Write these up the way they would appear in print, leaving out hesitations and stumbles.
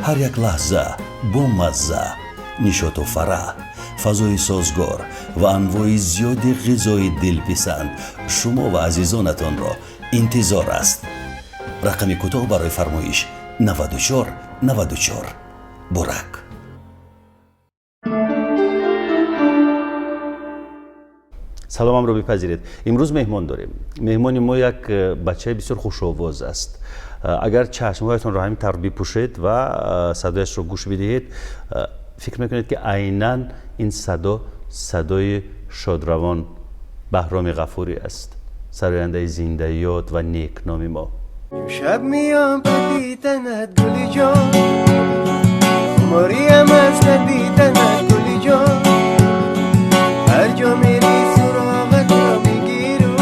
Ҳар як лаҳза бо мазза, нишоту фараҳ, фазои созгор ва анвои зиёди ғизои дилписанд шумо ва азизонатонро интизор аст. Рақами кӯтоҳ барои фармоиш 94 94. Бурак. Саломамро бипазиред. Имрӯз меҳмон дорем. Меҳмони мо як бачаи бисёр хушовоз аст. Агар чашмҳоятонро ҳамин тавр бипӯшед ва садояшро гӯш бидиҳед, фикр мекунед, ки айнан ин садо садои шодравон Баҳроми Ғафурӣ аст, сарояндаи зиндаёд ва некноми мо. امشب میام به دیدنت گلی جان، خماریم از ندیدنت گلی جان. هر جا میری سراغت را میگیرم،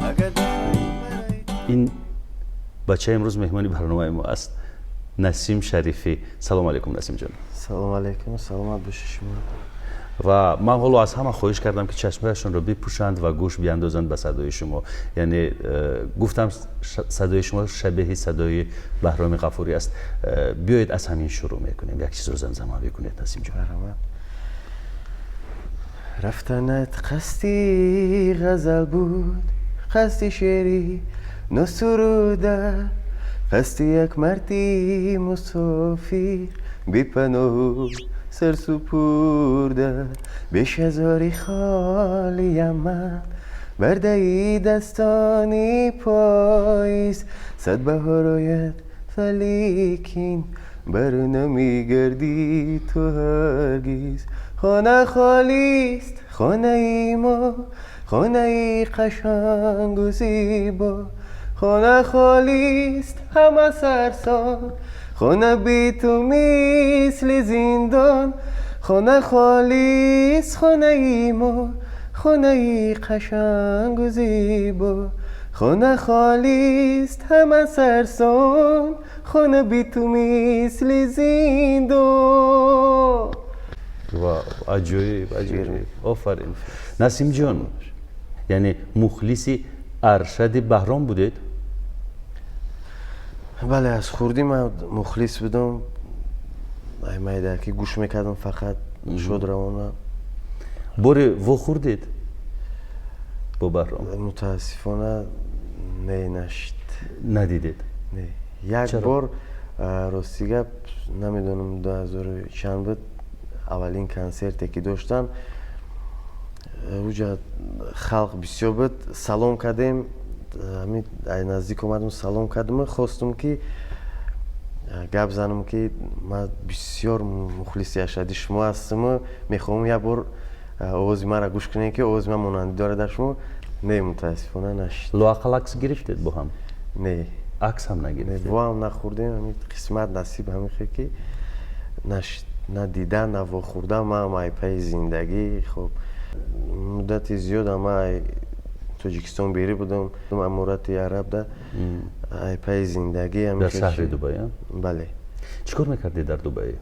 اگر Ин бача имрӯз меҳмони барномаи мо аст, Насим Шарифӣ. Салому алайкум, Насимҷон. Салом алейкум, саломат бошед шумо. Ва ман ҳоло аз ҳама хоҳиш кардам, ки чашмҳояшонро бипӯшанд ва гӯш биандозанд ба садои шумо. Яъне гуфтам, садои шумо шабеҳи садои Баҳроми Ғафурӣ аст. Биёед, аз ҳамин шурӯъ мекунем, як чизро замзама бикунед, Насимҷон. Марҳамат. Рафтанат қасди ғазал буд, қасди шеъри носуруда, қасди як марди мусофир бепаноҳу сарсупурда. Бешазори холиям ман, бардаи дастони поиз, сад баҳор ояд, валекин бар намегардӣ ту ҳаргиз. Хона холист, хонаи мо, хонаи қашангу зебо. Хона холист, ҳама сарсон, хона бе ту мисли зиндон. Хона холист, хонаи мо, хонаи қашангу зебо. Хона холист, ҳама сарсон, хона бе ту мисли зиндон. Ва аҷоиб, аҷоиб, офарин, Насимҷон. Яъне мухлиси аршади Баҳром будед? Бале, аз хурдӣ ман мухлис будам. Ай майда ки гӯш мекардам фақат шодравона. Боре вохӯрдед бо Баҳром? Мутаассифона, не, нашид. Надидед? Не, як Чаро? бор, рости гап, намедонам, 2000 чанд буд, аввалин консерте ки доштан, уҷа халқ бисёр буд, салом кардем, ҳамин ай наздик омадам, салом кардам, хостум ки гап занам, ки ман бисёр мухлиси ашади шумо ҳастам, мехоҳам як бор овози маро гӯш кунем, ки овози ман монандӣ дорад дар шумо. Не, мутаассифона, нашид. Лоақал акс гирифтед бо ҳам? Не. Акс ҳам Не, нагирифтед? Во ҳам нахӯрдем. Ҳамин қисмат, насиб ҳамин хел ки нашид, на дида, на вохӯрда. Ман ай пайи зиндагӣ, хоб, муддати зиёд ама ай Тоҷикистон берӣ будам, Аморати Арабда, ай пайи зиндагӣ ҳамин Дар хел шаҳри шуд. Дубай, а? Бале. Чӣ кор мекардед дар Дубай?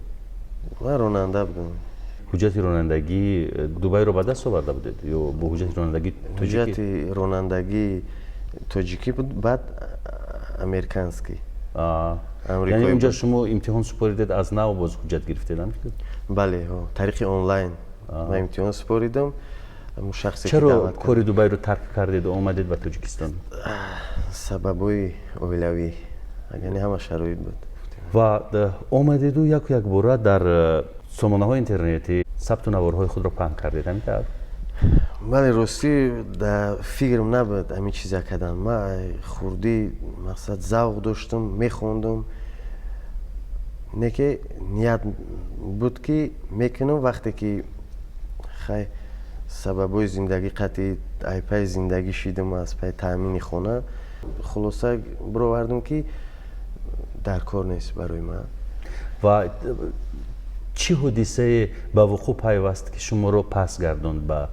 Ман ронанда будам. Ҳуҷҷати ронандагии Дубайро ба даст оварда будед ё бо ҳуҷҷати ронандагии тоҷикӣ? Ҳуҷҷати ронандагии тоҷикӣ буд, баъд американский. Амрикоӣ Яъне унҷа буд. шумо имтиҳон супоридед, аз нав боз ҳуҷҷат гирифтед, ам? Бале, ҳо, тариқи онлайн ман имтиҳон супоридам, ҳамун шахсе ки Чаро даъват кард. кори Дубайро тарк кардеду омадед ба Тоҷикистон? Сабабҳои оилавӣ, яъне ҳама шароит буд. Ва омадеду яку якбора дар сомонаҳои интернетӣ сабту наворҳои худро паҳн кардед, ҳамин тавр? Бале, ростӣ, дар фикрам набуд ҳамин чиза кардан. Ман ай хурдӣ, мақсад, завқ доштам, мехондам, не ки ният буд, ки мекунам. Вақте ки, хай, сабабҳои зиндагӣ қатъи, ай пайи зиндагӣ шидам, аз пайи таъмини хона, хулоса бировардам, ки дар кор нест барои ман. Ва чӣ ҳодисае ба вуқӯъ пайваст, ки шуморо пас гардонд ба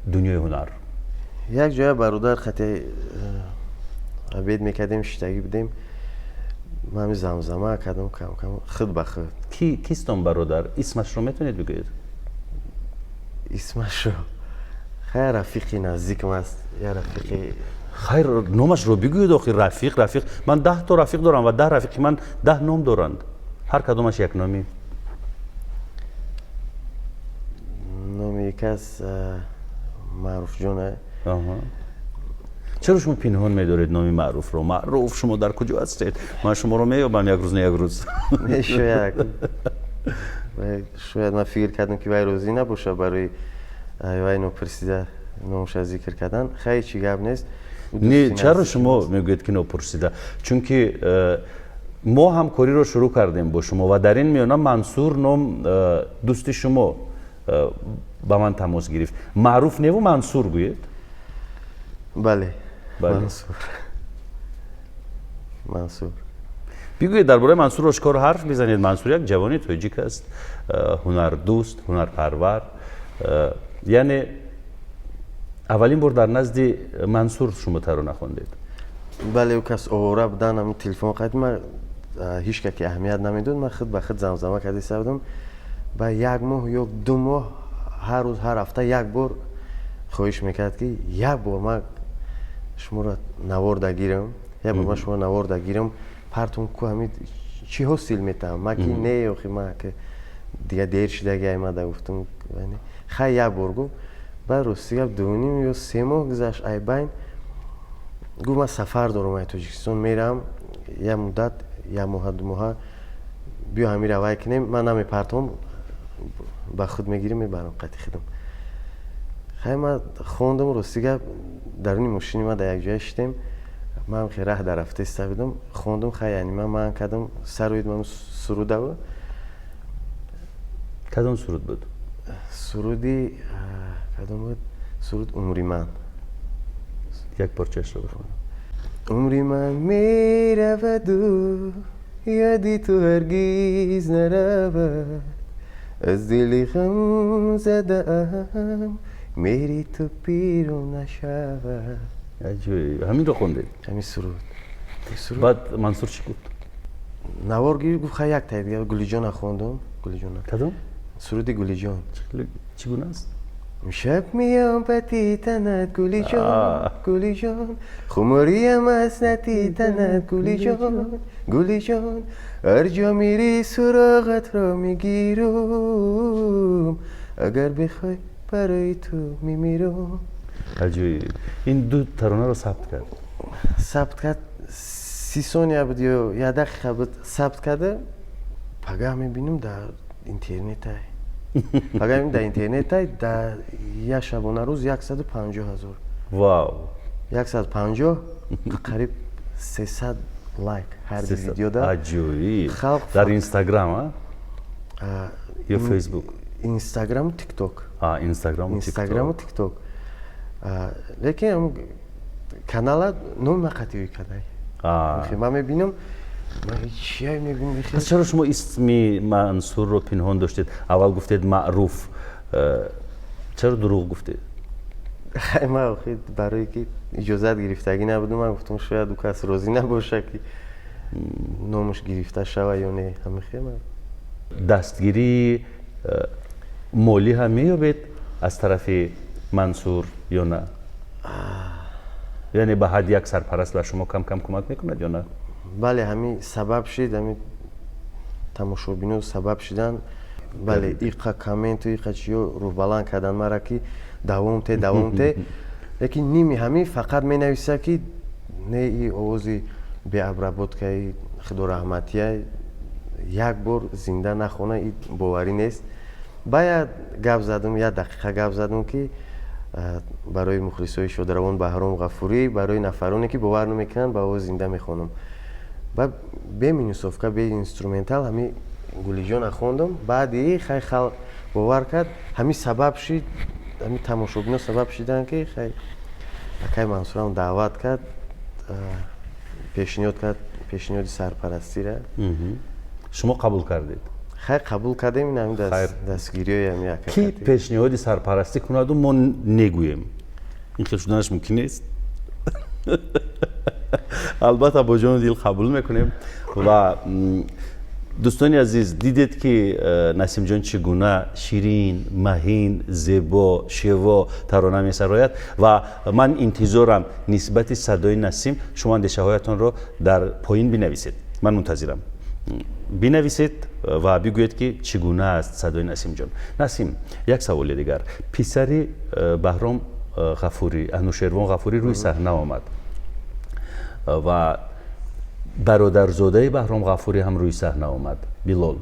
дунёи ҳунар? Як ҷоя бародар қати обед мекардем, шиштагӣ будем, ман ҳамин замзама кардам камкам, худ ба худ. Кист он бародар? Исмашро метавонед бигӯед? Исмашро, хай, рафиқи наздикам аст, як рафиқи Хайр, номашро бигӯед охир. Рафиқ, рафиқ, ман 10 то рафиқ дорам ва 10 рафиқи ман 10 ном доранд, ҳар кадомаш як номӣ. Номи як аз Маъруфҷон. Чаро шумо пинҳон медоред номи Маъруфро? Маъруф, шумо дар куҷо ҳастед? Ман шуморо меёбам як рӯз, не як рӯз. Не, шояд ман фикр кардам, ки вай розӣ набошад барои вай нопурсида номаша зикр кардан. Хай, чӣ гап нест. Не, чаро шумо мегӯед, ки нопурсида? Чунки мо ҳамкориро шурӯъ кардем бо шумо ва дар ин миёна Мансур ном дӯсти шумо ба ман тамос гирифт. Маъруф неву Мансур гӯед. Бале, Мансур, Мансур. Бигӯед, дар бораи Мансур ошкор ҳарф бизанед. Мансур як ҷавони тоҷик аст, ҳунардӯст, ҳунарпарвар. Яъне аввалин бор дар назди Мансур шумо тарона хондед? Бале, ӯ кас овора будан, ҳамин телефон қайд, ман ҳеҷ ка ки аҳамият намедод, ман худ ба худ замзама карда будам. Ба як моҳ ё 2 моҳ ҳар рӯз, ҳар ҳафта як бор хоҳиш мекард, ки як бор ман шуморо навор дагирам, як бор ман шуморо навор дагирам, партум ку, ҳамин чӣ ҳосил метаҳам. Ман ки не, охи ман ки дига дер шидаги, ма да гуфтам, хай, як бор гуфт. Баъд, рости гап, 2.5 ё 3 моҳ гузашт ай байн, гуфт: «Ман сафар дорам, ай Тоҷикистон мерам як муддат, як моҳа, 2 моҳа, биё ҳамира вай кунем, ман намепартом, ба худ мегирим, мебарам қати худам». Хай, ман хондам. Рости гап, даруни мошини ма дар якҷоя шидем, ман хе раҳ дар рафта иста будам, хондам. Хай, яъни ман ман кардам, сароид ман сурудава. Кадом суруд буд? Суруди кадом буд? Суруд «Умри ман». Як порчаашро бихонам. Умри ман мераваду ёди ту ҳаргиз наравад, аз дили ғам задаам, меҳри ту пиру нашавад. Аҷоиб! Ҳаминро хондед? Ҳамин суруд. Баъд Мансур чӣ гуфт? Навор гирифт, гуфт: «Хай, як тай дигар». «Гулиҷона» хондум, «Гулиҷона». Кадом? Суруди «Гулиҷон». Чӣ гуна аст? Шаб миём ба диданат, Гулиҷон, Гулиҷон, хумориям аз надиданат, Гулиҷон, Гулиҷон, ҳар ҷо мири, суроғатро мегирам, агар бихоҳӣ, барои ту мемирам. Аҷоиб! Ин ду таронаро сабт кард? Сабт кард, 30 сония буд ё як дақиқа буд, сабт карда. Пагаҳ мебинам, дар интернетай, пагаҳ мебинам, дар интернетай, дар як шабонарӯз 150 000. Вау! 150, қариб 300 лайк ҳар видеода. Аҷоиб! Дар Инстаграм ё Фейсбук? Инстаграму Тикток. Инстаграму. Инстаграму Тикток, лекин канала номи ман қатъӣ кардай. Ман мебинам, чия мебинам. Пас чаро шумо исми Мансурро пинҳон доштед? Аввал гуфтед Маъруф, чаро дурӯғ гуфтед? Хай, ман охи барое ки иҷозат гирифтагӣ набудам, ман гуфтам, шояд ӯ кас розӣ набошад, ки номаш гирифта шава ё не, ҳамихе. Дастгирии молӣ ҳам меёбед аз тарафи Мансур ё на? Яъне ба ҳадди як сарпараст ба шумо кам кам кӯмак мекунад ё на? Бале, ҳамин сабаб шид, ҳамин тамошобино сабаб шиданд. Бале, иқа комменту, иқа чиё рӯҳбаланд карданд мара, ки давом те, давом те. Лекин ними ҳамин фақат менависа, ки не, и овози беобработкаи худораҳматия, як бор зинда нахона, и боварӣ нест. Ба як гап задам, як дақиқа гап задам, ки барои мухлисои шодравон Баҳром Ғафурӣ, барои нафароне, ки бовар намекунанд, ба овоз зинда мехонам. Ба бе минусовка, бе инструментал ҳами «Гулиҷона» хондам. Баъди хай халқ бовар кард. Ҳамин сабаб шид, ҳамин тамошобино сабаб шиданд, ки хай, акай Мансурам даъват кард, пешниҳод кард, пешниҳоди сарпарастира. Шумо қабул кардед? Хай, қабул кардем. Ин ҳамин дастгириҳои ҳамин ака. Ки пешниҳоди сарпарастӣ кунаду мо негӯем, ин хел шуданаш мумкин нест. Албатта, бо ҷону дил қабул мекунем. Ва Дӯстони азиз, дидед, ки Насимҷон чӣ гуна ширин, маҳин, зебо, шево тарона месарояд ва ман интизорам нисбати садои Насим шумо андешаҳоятонро дар поин бинависед. Ман мунтазирам. Бинависед ва бигӯед, ки чӣ гуна аст садои Насимҷон. Насим, як саволи дигар. Писари Баҳром Ғафурӣ, Анушервон Ғафурӣ рӯи саҳна омад ва бародарзодаи Баҳром Ғафурӣ ҳам рӯи саҳна омад, Билол.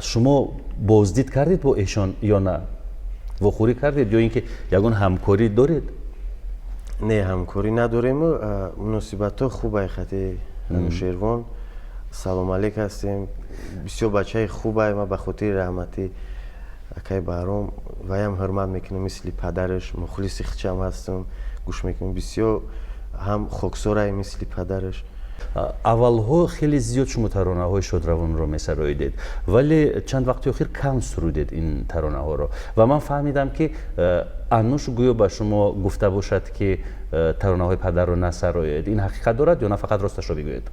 Шумо боздид кардед бо эшон ё на? Вохӯрӣ кардед ё ин ки ягон ҳамкорӣ доред? Не, ҳамкорӣ надорему, муносибатҳо хубай хати Анушервон. Салом алейк ҳастем. Бисёр бачаи хубай. Ман ба хотири раҳматӣ акай Баҳром ваям ҳурмат мекунам, мисли падараш, мухлиси хичам ҳастам, гӯш мекунам. Бисёр ҳам хоксорай мисли падараш. Аввалҳо хеле зиёд шумо таронаҳои шодравонро месароидед, вале чанд вақти охир кам сурудед ин таронаҳоро ва ман фаҳмидам, ки Ануш гӯё ба шумо гуфта бошад, ки таронаҳои падарро насароед. Ин ҳақиқат дорад ё на? Фақат росташро бигӯед.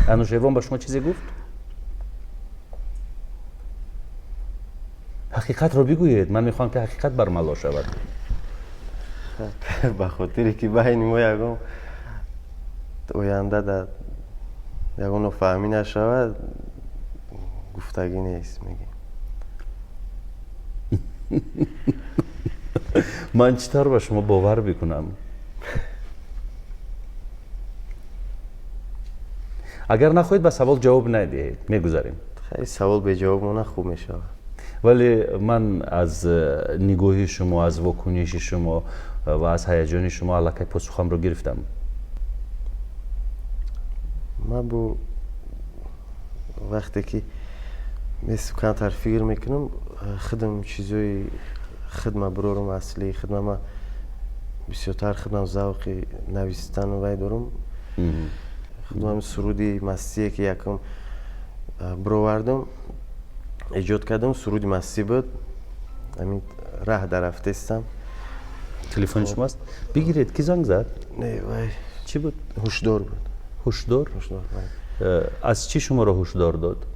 Анушервон ба шумо чизе гуфт? Ҳақиқатро бигӯед, ман мехоҳам, ки ҳақиқат бармало шавад. Ба хотире ки байни мо ягон оянда дар ягон нофаҳмӣ нашавад, гуфтагӣ нест, мегем. Ман чӣ тавр ба шумо бовар бикунам? Агар нахоҳед, ба савол ҷавоб надиҳед, мегузарем. Хеле савол беҷавоб мона хуб мешавад. Вале ман аз нигоҳи шумо, аз вокуниши шумо ва аз ҳаяҷони шумо аллакай посухамро гирифтам. Ман бо вақте ки камтар фикр мекунам, худам чизои хидма бирорам, аслии хидма, ман бисёртар худам завқи навистану вай дорам. Худам суруди мастие ки якум бировардам, эҷод кардам, суруди мастӣ буд. Ҳамин раҳ дарафтестам. Телефони шумо аст, бигиред. Ки занг зад? Не, вай. Чӣ буд? Ҳушдор буд. Ҳушдор? Ҳушдор. Аз чӣ шуморо ҳушдор дод?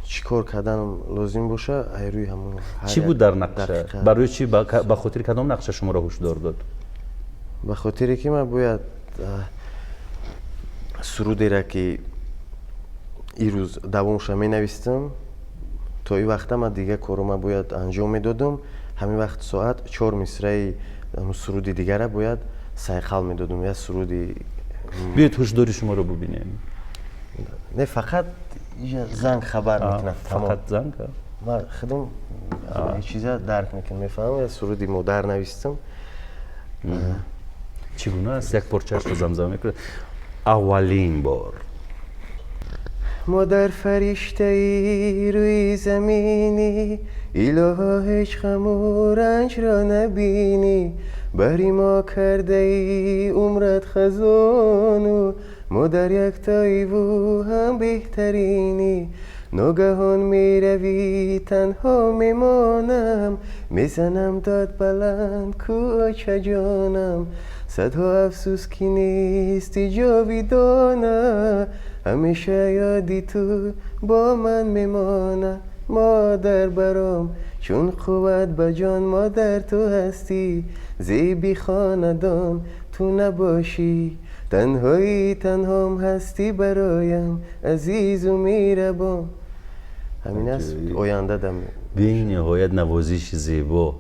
Чӣ кор карданам лозим боша, ай рӯи ҳамон. Чӣ буд дар нақша? Барои чӣ, ба хотири кадом нақша шуморо ҳушдор дод? Ба хотире ки ман бояд сурудеро, ки ирӯз давомша менавистам, то ин вақта ман дигар корро ман бояд анҷом медодам. Ҳамин вақт соат чор мисраи суруди дигара бояд сайқал медодам, як суруди. Биёед, ҳушдори шуморо бубинем. Не, фақат занг хабар мекунад. Фақат занг. Ман худам ҳеҷ чиза дарк мекунам, мефаҳмам. Як суруди модар навистам. Чӣ гуна аст? Як порчаашро замзама мекунед, аввалин бор. Модар фариштаи рӯи заминӣ, илоҳо ҳеҷ ғаму ранҷро набинӣ. Бари мо кардаи умрат хазону, модар яктоиву ҳам беҳтаринӣ. Ногаҳон меравӣ, танҳо мемонам, мезанам дод баланд: ку очаҷонам? Садҳо афсӯс, ки нести ҷовидона, ҳамеша ёди ту бо ман мемона. Модар баром чун қувват ба ҷон, модар ту ҳастӣ зеби хонадон. Ту набошӣ, танҳои танҳом, ҳастӣ бароям азизу меҳрабон. Ҳамин аст, оянда дам. Бениҳоят навозиши зебо.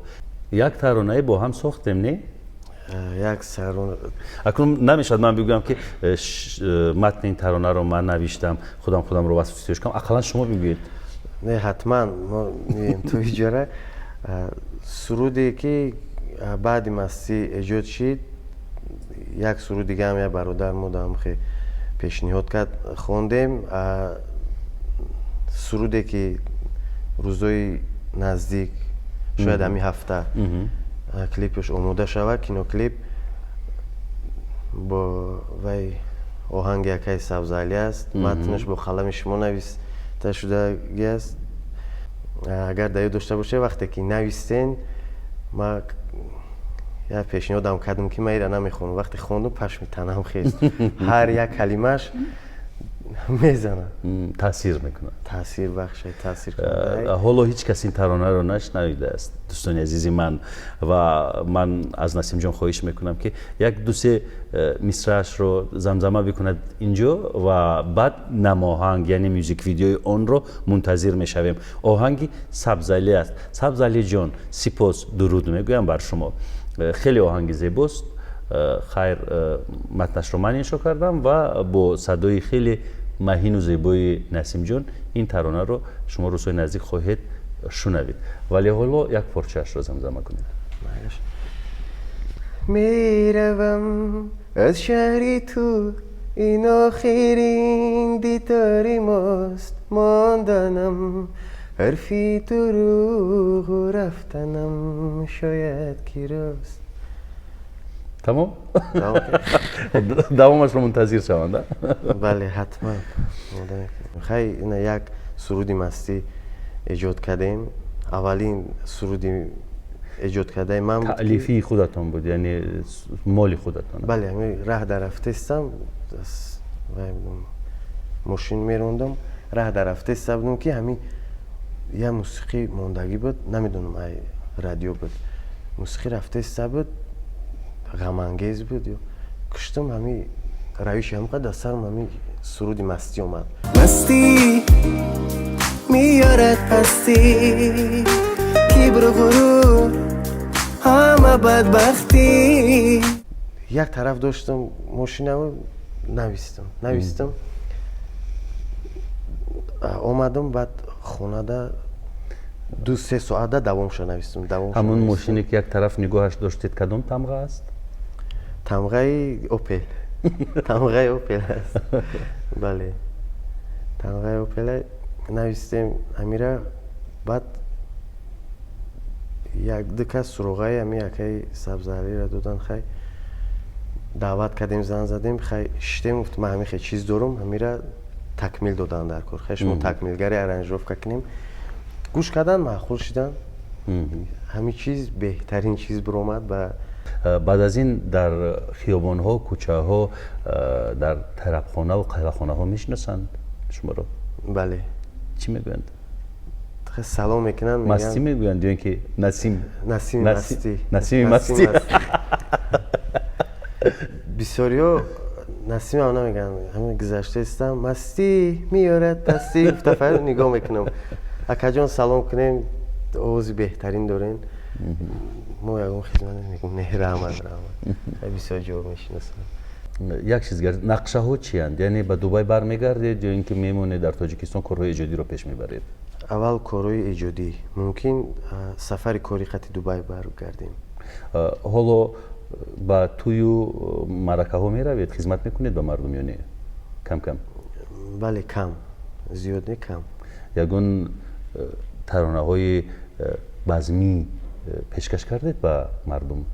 Як таронае бо ҳам сохтем, не? Як сарон. Акнун намешавад ман бигӯям, ки матни ин таронаро ман навиштам, худам худамро васф кунам. Ақаллан шумо бигӯед. Не, ҳатман мо меем то иҷора. Суруде ки баъди мастӣ эҷод шид, як суруд дига ҳам як бародар мо дамхе пешниҳод кард, хондем. Суруде ки рӯзои наздик, шояд ҳамин ҳафта клипаш омода шавад, киноклип, бо вай оҳанги акаи Сабзалӣ аст, матнаш бо қалами шумо нависта шудагӣ аст. Агар дар ёд дошта бошед, вақте ки навистен, ма Як пешниҳодам кардам, ки ман ира намехонам. Вақте хондум, пашми танам хест, ҳар як калимааш мезанад. Таъсир мекунад. Таъсир бахшад, таъсир. Ҳоло ҳеҷ кас ин таронаро нашнавидааст, дӯстони азизи ман, ва ман аз Насимҷон хоҳиш мекунам, ки як ду-се мисраашро замзама бикунад инҷо ва баъд намоҳанг, яъне music video и онро мунтазир мешавем. Оҳанги Сабзалӣ аст. Сабзалиҷон, сипос, дуруд мегӯям бар шумо. Хеле оҳанги зебост. Хайр, матнашро ман иншо кардам ва бо садои хеле маҳину зебои Насимҷон ин таронаро шумо рӯзҳои наздик хоҳед шунавид, вале ҳоло як порчаашро замзама кунед. Меравам аз шаҳри ту, ин охирин дидори мост. Монданам ҳарфи дурӯғу рафтанам шояд ки рост. Тамом, давомашро мунтазир шаванд. Бале, ҳатман. Хай, ина як суруди мастӣ эҷод кардем. Аввалин суруди эҷод кардаи ман. Таълифии худатон буд, яъне моли худатон? Бале, ҳами раҳ дар рафтаистам, мошин мерондам, раҳ дар рафтаиста будам, ки ҳамин як мусиқӣ мондагӣ буд, намедонам, ай радио буд, мусиқӣ рафтаиста буд, ғамангез буд. Куштам, ҳами равиши ҳамқа дар сарам ҳами суруди мастӣ омад. Мастӣ меёрад пастӣ, кибру ғурур, ҳама бадбахтӣ. Як тараф доштам мошинаму, навистам, омадам, баъд хонада 2-3 соата давомша навистам. Ҳамун мошине, ки як тараф нигоҳаш доштед, кадом тамға аст? Тамғаи Опел, тамғаи Опел аст. Бале, тамғаи Опел. Навистем ҳамира, баъд як ду кас суроғаи ҳами акаи Сабзалиро додан. Хай, даъват кардем, зан задем, хай, шиштем, гуфт: «Ман ҳамин хел чиз дорум, ҳамира такмил додан дар кор. Хай, шумо такмилгари, аранжировка кунем». Гӯш кардан, маъқул шидан, ҳамин чиз беҳтарин чиз биромад ба Баъд аз ин дар хиёбонҳо, кӯчаҳо, дар тарабхонаву қаҳвахонаҳо мешиносанд шуморо? Бале. Чӣ мегӯянд? Салом мекунанд. Мастӣ мегӯянд ё ин ки Насим? Насими мастӣ. Насими мастӣ. Бисёриҳо Насимам намегӯянд. Ҳамин гузаштаистам, мастӣ меёрад пастӣ гуфта нигоҳ мекунам. «Акаҷон, салом кунем, овози беҳтарин дорем, мо ягон хизмат?» Мегӯм: «Не, раҳмат, раҳмат». Бисёр ҷо мешиносам. Як чиз дигар, нақшаҳо чиянд? Яъне ба Дубай бармегардед ё ин ки мемонед дар Тоҷикистон, корҳои эҷодиро пеш мебаред? Аввал корҳои эҷодӣ, мумкин сафари кори қати Дубай баргардем. Ҳоло ба тӯю маъракаҳо меравед, хизмат мекунед ба мардум ё не, кам кам? Бале, кам, зиёд не, кам. Ягон таронаҳои базмӣ пешкаш кардед ба мардум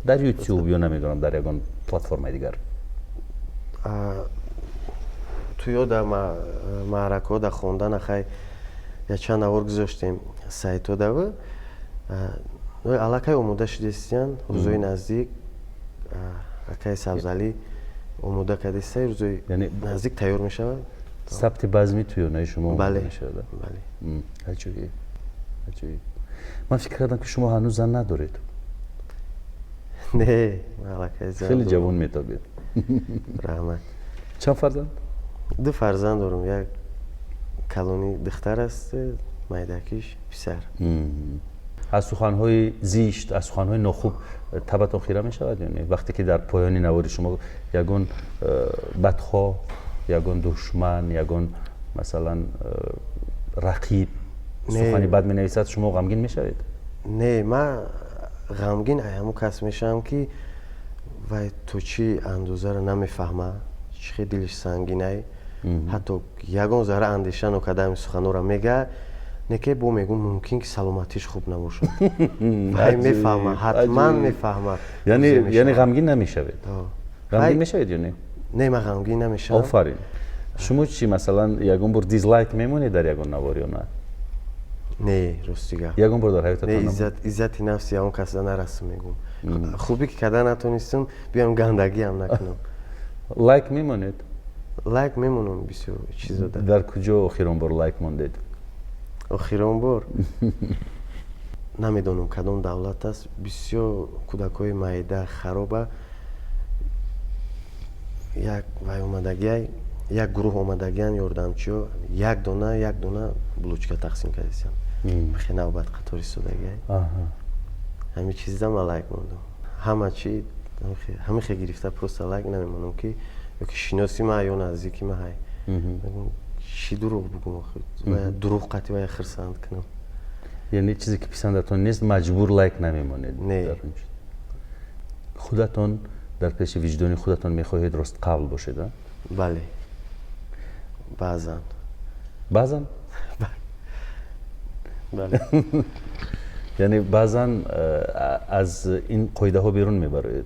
дар Ютуб ё, намедонам, дар ягон платформаи дигар? Тӯё, дар маъракаҳо дар хондана, хай, якчанд навор гузоштем сайтҳо дава, аллакай омода шудастиян. Рӯзои наздик акаи Сабзалӣ омода кардааста, рӯзои наздик тайёр мешавад. Сабти базми тӯёнаи шумо? Бале. Бале. Аҷоиб, аҷоиб. Ман фикр кардам, ки шумо ҳанӯз зан надоред. Не, аллакай. Хеле ҷавон метобед. Раҳмат. Чанд фарзанд? Ду фарзанд дорам. Як калони духтар аст, майдакиш писар. Аз суханҳои зишт, аз суханҳои нохуб табатон хира мешавад ё не? Вақте ки дар поёни навори шумо ягон бадхоҳ, ягон душман, ягон, масалан, рақиб сухани бад менависад, шумо ғамгин мешавед? Не, ман ғамгин ай ҳамун кас мешавам, ки вай то чӣ андозаро намефаҳма, чӣ хел дилиш сангинай, ҳатто ягон зарра андеша нокарда ҳамин суханҳоро мега. Неке бо мегӯм, мумкин ки саломатиш хуб набошад. Вай мефаҳма, ҳатман мефаҳма. Яъне ғамгин намешавед? Ғамгин мешавед ё не? Не, ман ғамгин намешавам. Офарин. Шумо чӣ, масалан, ягон бор дизлайк мемонед дар ягон навор ё на? Не, рости гап. Ягон бор дар ҳаётатон? Не, иззати нафси ягон касда нарасм, мегум. Хубӣ ки карда натонистам, биём гандагиам накунам. Лайк мемонед? Лайк мемонам бисёр чизода. Дар куҷо охирон бор лайк мондед? Охирон бор намедонам, кадом давлат аст. Бисёр кӯдакҳои майда хароба як вай омадагиай, як гурӯҳ омадагиан, ёрдамчиё, як дона як дона булочка тақсим кардисиям, хе навбат қатор истодагиай. Ҳамин чизда ман лайк мондам. Ҳама чи ҳамихе гирифта, просто лайк намемонам, ки ёки шиноси ма ё наздики ма ҳай. Чӣ дурӯғ бугум, дурӯғ қатъи вая хирсанд кунам? Яъне чизе ки писандатон нест, маҷбур лайк намемонед? Не. Худатон дар пеши виҷдони худатон мехоҳед ростқавл бошед, а? Бале, баъзан. Баъзан? Бале. Яъне баъзан аз ин қоидаҳо берун мебароед?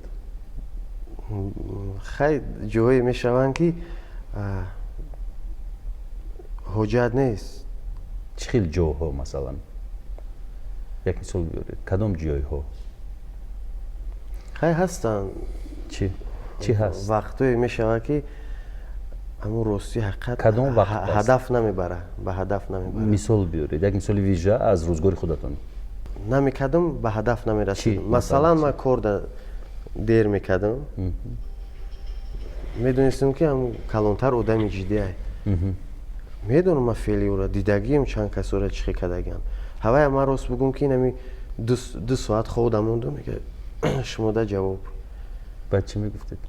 Хай, ҷоҳое мешаванд, ки ҳоҷат нест. Чӣ хел ҷоҳо, масалан, як мисол биёред, кадом ҷойҳо? Хай, ҳастанд. Чӣ чӣ ҳаст? Вақтое мешавад, ки ҳамун рости ҳақиқат Кадом вақт? Ҳадаф намебара, ба ҳадаф намебара. Мисол биёред, як мисоли вижа аз рӯзгори худатон. Намекардам, ба ҳадаф намерасидам. Масалан, ман корда дер мекардам, медонистам, ки ҳам калонтар одами ҷиддиай. Медонам, ман феъли ӯра дидагием, чанд касора чӣ хел кардагиам. Ҳавая ман рост бугум, ки инами 2 соат хобда мондум, мега шумода ҷавоб. Баъд чӣ мегуфтед?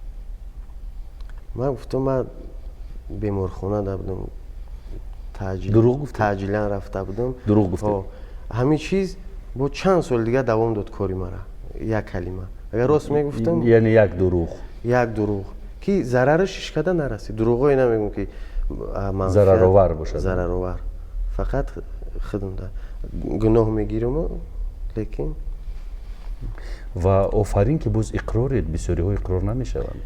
Ман гуфтам, ман беморхона будам. Дурӯғ гуфтед? Таъҷилан рафта будам. Дурӯғ гуфтед? Ҳамин чиз бо чанд соли дигар давом дод кори мара. Як калима агар рост мегуфтам. Яъне як дурӯғ. Як дурӯғ, ки зарараш ҳеч када нарасид. Дурӯғое намегум, ки зараровар бошад. Зараровар. Фақат худам гуноҳ мегираму, лекин Ва офарин, ки боз иқроред. Бисёриҳо иқрор намешаванд.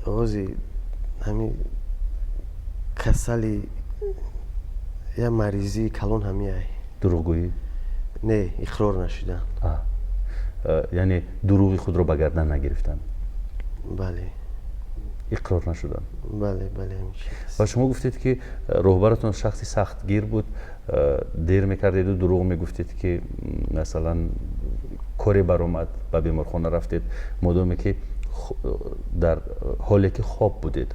Ҳози ҳамин касали, як маризии калон ҳамиай. Дурӯғгӯӣ? Не, иқрор нашудан. Яъне дурӯғи худро ба гардан нагирифтан. Бале. Иқрор нашудан. Бале, ҳамин чиз. Ва шумо гуфтед, ки роҳбаратон шахси сахтгир буд. Дер мекардеду дурӯғ мегуфтед, ки масалан, коре баромад, ба беморхона рафтед, модоме ки дар ҳоле ки хоб будед.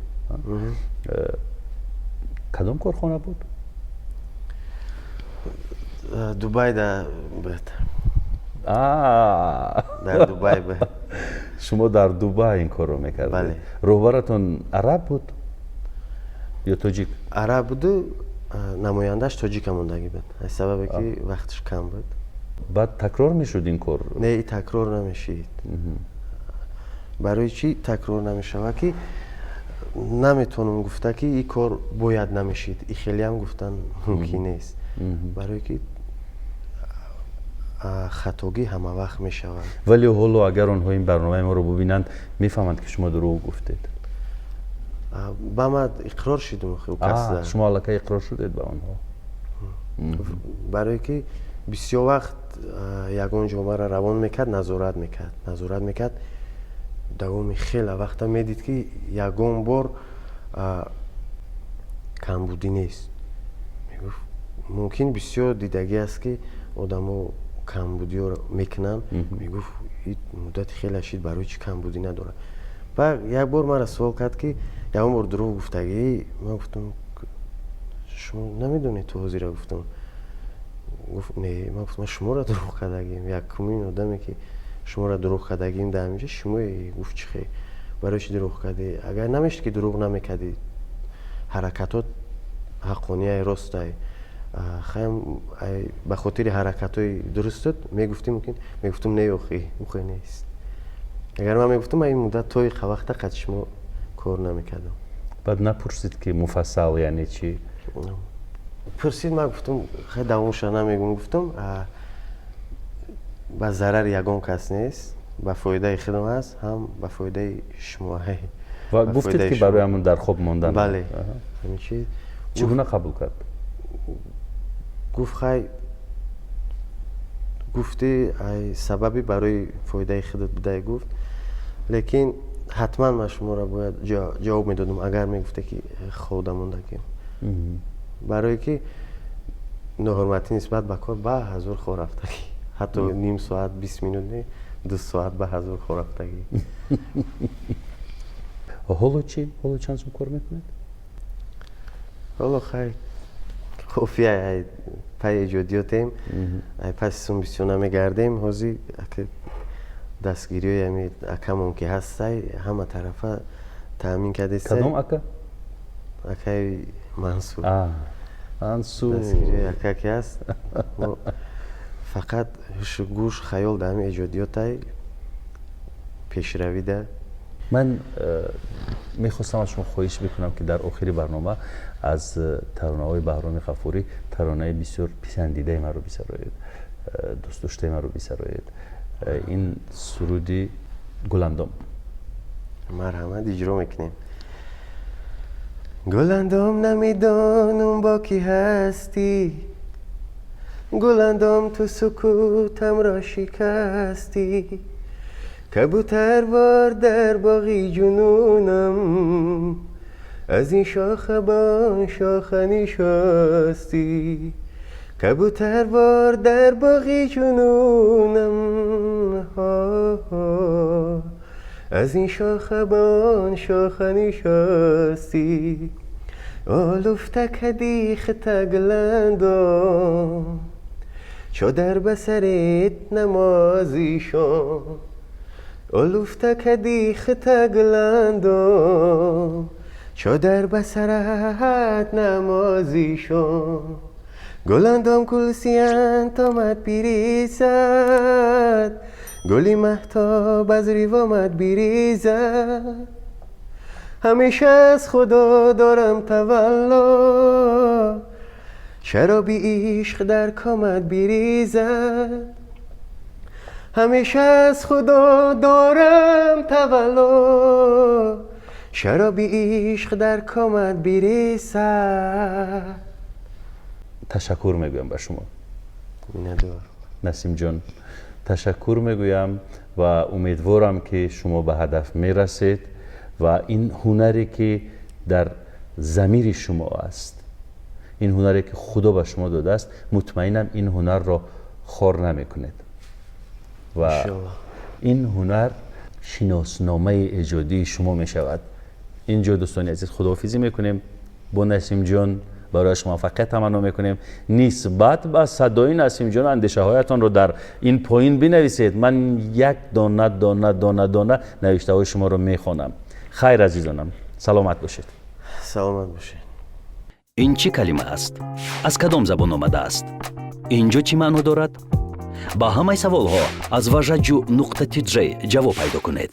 Кадом корхона буд? Дубайда буд. Дар Дубай буд. Шумо дар Дубай ин корро мекардед? Роҳбаратон араб буд ё тоҷик? Араб буду, намояндааш тоҷика мондагӣ буд, аз сабабе ки вақташ кам буд. Баъд такрор мешуд ин кор? Не, такрор намешид. Барои чӣ такрор намешавад? Ки наметавонам гуфта, ки ин кор бояд намешид, и хелеам гуфтан мумкин нест, барое ки хатогӣ ҳама вақт мешавад. Вале ҳоло агар онҳо ин барномаи моро бубинанд, мефаҳманд, ки шумо дурӯғ гуфтед. Ба ман иқрор шудум. Шумо аллакай иқрор шудед ба онҳо? Барое ки бисёр вақт ягон ҷо маро равон мекард, назорат мекард. Давоми хеле вақта медид, ки ягон бор камбудӣ нест. Мегуфт, мумкин бисёр дидагӣ аст, ки одамо камбудиёро мекунанд. Мегуфт, муддати хеле шид, барои чӣ камбудӣ надорад? Баъд як бор маро суол кард, ки ягон бор дурӯғ гуфтагӣ? Ман гуфтам, шумо намедонед, ту ҳозира гуфтам. Гуфт, не. Ман гуфтам, ман шуморо дурӯғ кардагим, якумин одаме, ки шуморо дурӯғ кардагим дар ҳаминҷа шумое. Гуфт, чӣ хел, барои чӣ дурӯғ кардӣ? Агар намешуд, ки дурӯғ намекардӣ, ҳаракатот ҳаққонияй, ростай. Хаям ба хотири ҳаракатҳои дурустат мегуфтӣ, мумкин мегуфтум, не, охи ухе нест. Агар ман мегуфтум, ман ин муддат тои вақта қад шумо кор намекардам. Баъд напурсид, ки муфассал яъне чӣ? Пурсид, ман гуфтум, хай, давомша намегум. Гуфтум, ба зарари ягон кас нест, ба фоидаи худам аст, ҳам ба фоидаи шумо. Ва гуфтед, ки барои ҳамон дар хоб мондан? Бале, ҳамин чиз. Чӣ гуна қабул кард? Гуфт, хай. Гуфти, ай сабаби барои фоидаи худат будай, гуфт, лекин ҳатман ман шуморо бояд ҷавоб медодам, агар мегуфте, ки хода мондагим, барое ки ноҳурматӣ нисбат ба кор ба ҳазур хор рафтагӣ, ҳатто ним соат, 20 минут не, 2 соат ба ҳазур хор рафтагӣ. Ҳоло чӣ? Ҳоло чанд сум кор мекунед? Ҳоло хай, кофия, ай пай эҷодиётем, ай паси сум бисёр намегардем. Ҳозир дастгириҳои ами акамон ки ҳастай, ҳама тарафа таъмин кардеста. Кадом ака? Акаи Мансур. Мансур. Дастгириҳои ака ки ҳаст, фақат ҳушу гӯш, хаёл дар ҳами эҷодиётай, пешравида. Ман мехостам аз шумо хоҳиш бикунам, ки дар охири барнома аз таронаҳои Баҳроми Ғафурӣ таронаи бисёр писандидаи маро бисароед, дӯстдоштаи маро бисароед, ин суруди «Гуландом». Марҳамат, иҷро мекунем. Гуландом, намедонам, бо кӣ ҳастӣ, Гуландом, ту сукутамро шикастӣ. Кабутарвор дар боғи ҷунунам, аз ин шоха ба он шоха нишастӣ. Кабутарвор дар боғи ҷунунам, аз ин шоха ба он шоха нишастӣ. Олуфта кади хита, Гуландом, чодар ба сарет, намози шом. Олуфта кади хита, Гуландом, чодар ба сарат, намози шом. Гуландом, кулсиянт омад бирезад, гули маҳтоб аз ривомат бирезад. Ҳамеша аз худо дорам тавалло, шароби ишқ дар комат бирезад. Ҳамеша аз худо дорам тавалло, шароби ишқ дар комат бирезад. Ташаккур мегӯям ба шумо. Миннатдор. Насимҷон, ташаккур мегӯям ва умедворам, ки шумо ба ҳадаф мерасед ва ин ҳунаре, ки дар замири шумо аст, ин ҳунаре, ки Худо ба шумо додааст, мутмаинам, ин ҳунарро хор намекунед ва ин ҳунар шиносномаи эҷодии шумо мешавад. Инҷо, дӯстони азиз, худоҳофизӣ мекунем бо Насимҷон, барояш муваффақият таманно мекунем. Нисбат ба садои Насимҷон андешаҳоятонро дар ин поин бинависед. Ман як дона дона дона дона навиштаҳои шуморо мехонам. Хайр, азизонам, саломат бошед. Саломат бошед. Ин чӣ калима аст? Аз кадом забон омадааст? Ин ҷо чӣ маъно дорад? Ба ҳамаи саволҳо аз важаҷу нуқта тиҷ ҷавоб пайдо кунед.